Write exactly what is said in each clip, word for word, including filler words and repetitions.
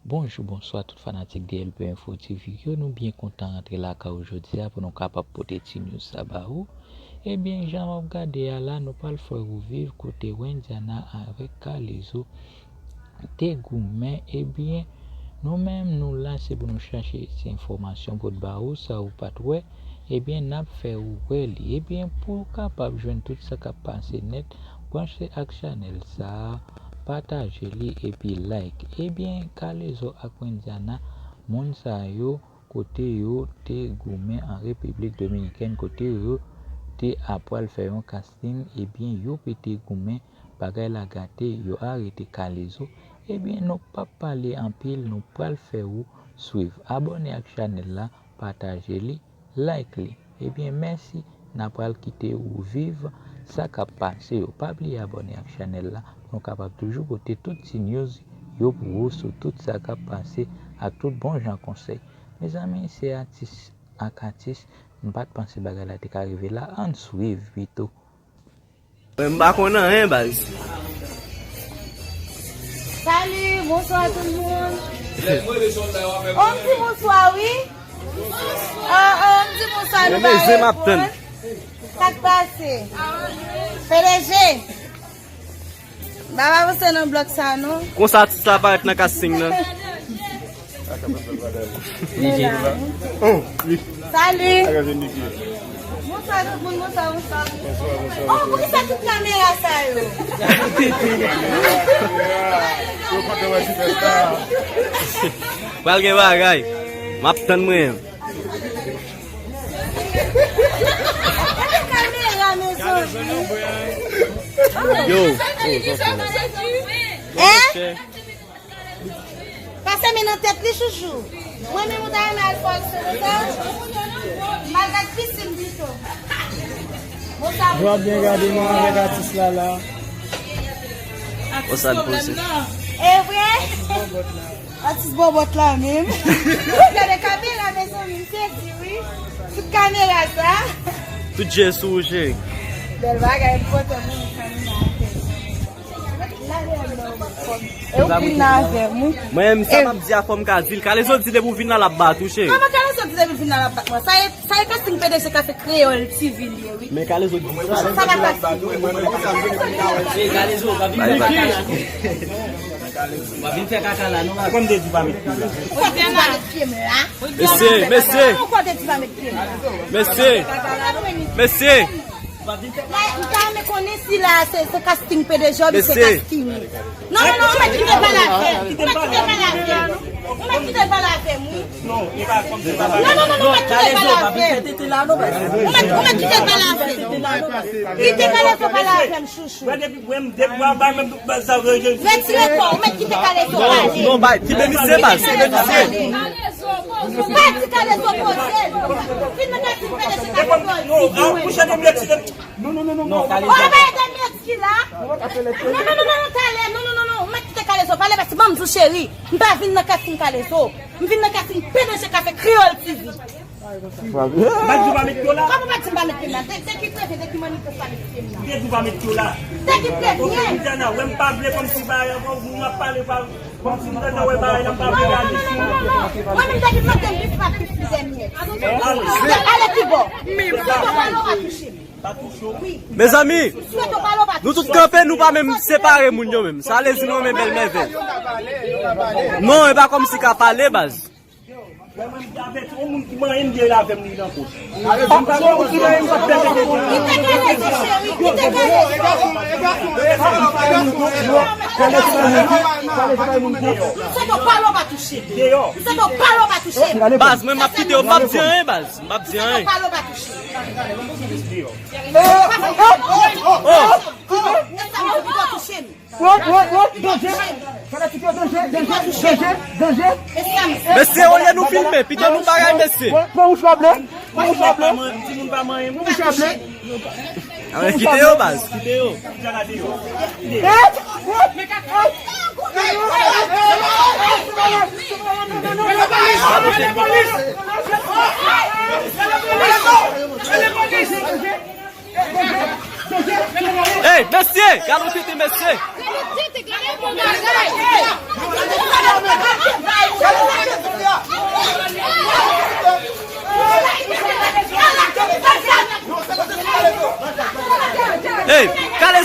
Bonjou, bonswa tout fanatik D L P Info T V yo. Nou byen kontan rantre lakay ou jodi a pou nou kapab pote ti news sa ba ou. Ebyen, jan w ap gade a la, nou pral fè ou viv kote Wendiana avèk Kalezo te goumen. Ebyen, nou menm, nou la, se pou nou chache ti enfòmasyon pou t ba ou, sa ou pa t wè, ebyen, n ap fè ou wè li. Ebyen, pou w kapab jwenn tout sa k ap pase nèt, branche ak chanèl sa a, pataje li epi like. Ebyen, Kalezo ak Wendiana, moun sa yo, kote yo te goumen an Repiblik Dominikèn, kote yo te apral fè yon casting, ebyen, yo pete goumen, bagay la gate, yo arete Kalezo. Ebyen, nou p ap pale anpil, nou pral fè ou swiv. Abòne ak chanèl la, pataje li, like li. Ebyen, mèsi, n a pral kite ou viv sa k ap pase yo. Pa bliye abòne ak chanèl la pou nou kapab toujou pote tout ti news yo pou ou sou tout sa k ap pase ak tout bon jan konsèy. Mezanmi, se atis ak atis, m pa t panse bagay la te ka rive la. Ann swiv pito. Mwen m pa konn anyen, baz. Salut, bonsoir tout le monde. Oh, m di bonswa, wi. Oh, oh, m di bonswa, nou pa reponn. Sa k pase? P D G. M pa avanse nan blòk sa, non. Konsa atis la parèt nan casting nan. Oh, wi. Salut. Bonswa tout moun, bonswa, bonswa. Oh, poukisa tout kamera sa yo? Yo pa t wè sipèsta. Pral gen bagay. M ap tann mwen. Gade kamera, mezanmi. Yo. Hein? Pase men nan tèt li, chouchou. Mwen menm ou ta renmen al fè aksyon konsa? M al gad pisin pito. Bon, sa. Yo ap byen gade mwen avèk atis la la. Atis pwoblèm nan. E vre? Atis bòbòt la menm. Gade kamera, mezanmi, m sezi, wi. Tout kamera sa. Tout je sou ou, cheri. Bèl bagay, m kontan pou ou, Samina. E ou vin avè m, wi. Mwen menm, sa m ap di a, fò m ka di l. Kalezo di depi w vin la, l ap bat ou, cheri. Kòman Kalezo di depi w vin la, l ap bat mwen? Sa e, sa e casting P D G k ap fè Kreyòl T V li ye, wi. Men Kalezo di sa pa kasting. Kalezo, w ap vin fè kaka la. W ap vin fè kaka la, non? Kòm te di pa met pye la. Ou pa met pye m la. Mesye, mesye. Ou pa met pye m la. Mesye. Mesye. M ta renmen konnen si la se, se casting P D G oubyen se casting. Non, non, non, ou mèt kite pale avè m. Ou mèt kite pale avè m. Ou mèt kite pale avè m, wi. Non, non, non, non, ou mèt kite pale avè m. Ou mèt, ou mèt kite pale avè m. Kite Kalezo pale avè m, chouchou. Retire kò, ou mèt kite Kalezo pale. Non, non, non, non, Kalezo, pa di Kalezo poze l. Vin nan kay si m fè de se ta. Non, non, non, non, non. Non, Kalezo. Oh, pa ede m ki la. Non, non, non, non, non, talè. Non, non, non, non. Ou mèt kite Kalezo pale, paske ban m di w, cheri. M pa vin nan casting Kalezo. M vin nan casting P D G k ap fè Kreyòl T V. Ou pa di w pa met pye w la? Kòman ou pa di m pa met pye m la? Te, te ki preve, te ki manifès pa met pye m la? Ou te di w pa met pye w la. Te ki preve? Kòm se Indiana, wè m pa vle kòm si bagay, bon, moun ap pale pa, kòm si Indiana wè bagay la, m pa vle gade sou. Non, non, non, non, non. Mwen menm depi maten, m plis pa plis li dènyè. Ale pi bò. Mwen pa vle w pa touche m. Mezanmi, nou tout kanpe, nou pa menm separe moun yo menm. Sa vle di nou renmen bèl mèvèy. Non, e pa kòm si ka pale, baz. Mwen, mwen, m te avèti yon moun ki manyen m, gen l avè m, li nan pòch. Kite Kalezo, cheri, kite Kalezo. M swete w pale w pa touche m. M swete w pale w pa touche m. Baz, mwen, m ap kite yo, m p ap di anyen, baz. M p ap di anyen. Pale w pa touche m. Oh! Danje! Fanatik yo, danje, danje, danje, danje. Mesye, olye nou filme, pito nou bagay, mesye. Pran wouch la ble, pran wouch la ble. Pran wouch la ble. Kite yo, baz. Kite yo. Ey, mesye! Gade yon tete, mesye! Gade yon tete, gade yon bon bagay!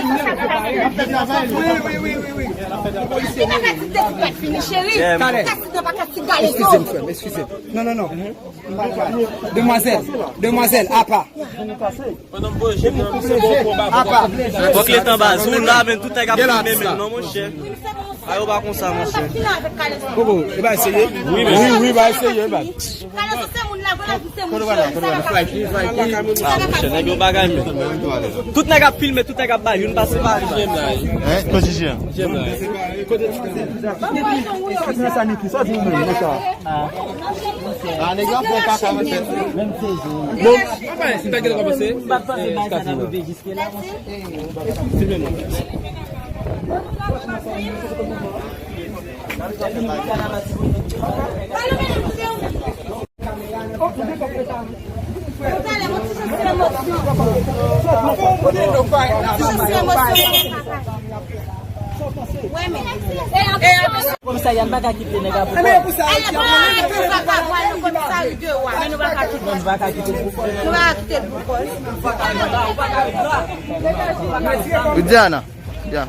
Wi, wi, wi, wi, wi. Polisye, wi, wi. Eskize m, frè m, eskize m. Non, non, non. Demwazèl, demwazèl, apa. Apa. Fòk letan baz. Ou la, men tout nèg ap filme menm non, monchè. A yo pa konsa, monchè. Koko, e ba eseye? Wi, wi, wi, ba eseye, ba. Ah, monchè, nèg yo bagay, men. Tout nèg ap filme, tout nèg ap bay, youn pase pa. Hein? Kote J J a? Kote J J a? Ah, nèg yo ap fè kaka nan tèt. Bon, apa, si ta gentan kòmanse. M pa t panse bagay sa t ap rive jiske la, monchè. Komisarya, n pa ka kite nèg la pou kò l. Komisarya, nou pa ka kite. Nou pa ka kite l pou kò l. Widiana. Ya.